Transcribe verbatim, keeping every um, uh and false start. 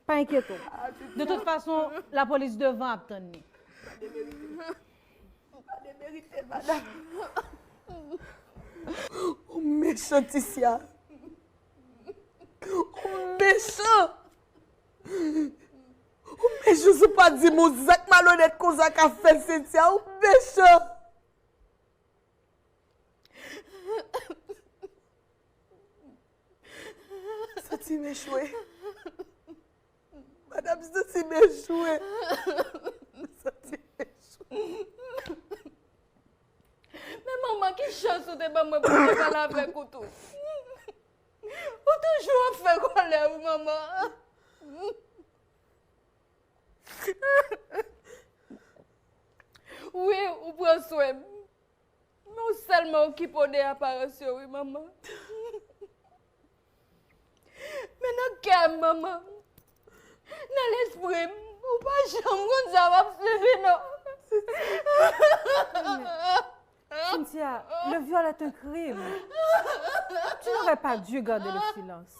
Pa enkyete w. De tout fason, lapolis devan ap tann li. Ou pa demerite l, madanm. Ou mechan, Tisya. Ou mechan. Ou mechan, si w pa di m yon zak malonèt konsa k ap fèt, Cynthia. Ou mechan. Santi m echwe. Madanm, santi m echwe. Santi m echwe. Men manman, ki chans ou te ban mwen pou m te pale avèk ou tou. Ou toujou ap fè kòlè, wi, manman. Wi, ou pran swen m. Men w sèlman okipe w de aparans yo, wi, manman. Men nan kè m, manman, nan lespri m, ou pa janm konn sa w ap sibi, non. Cynthia, le viol est un crime. Tu n'aurais pas dû garder le silence.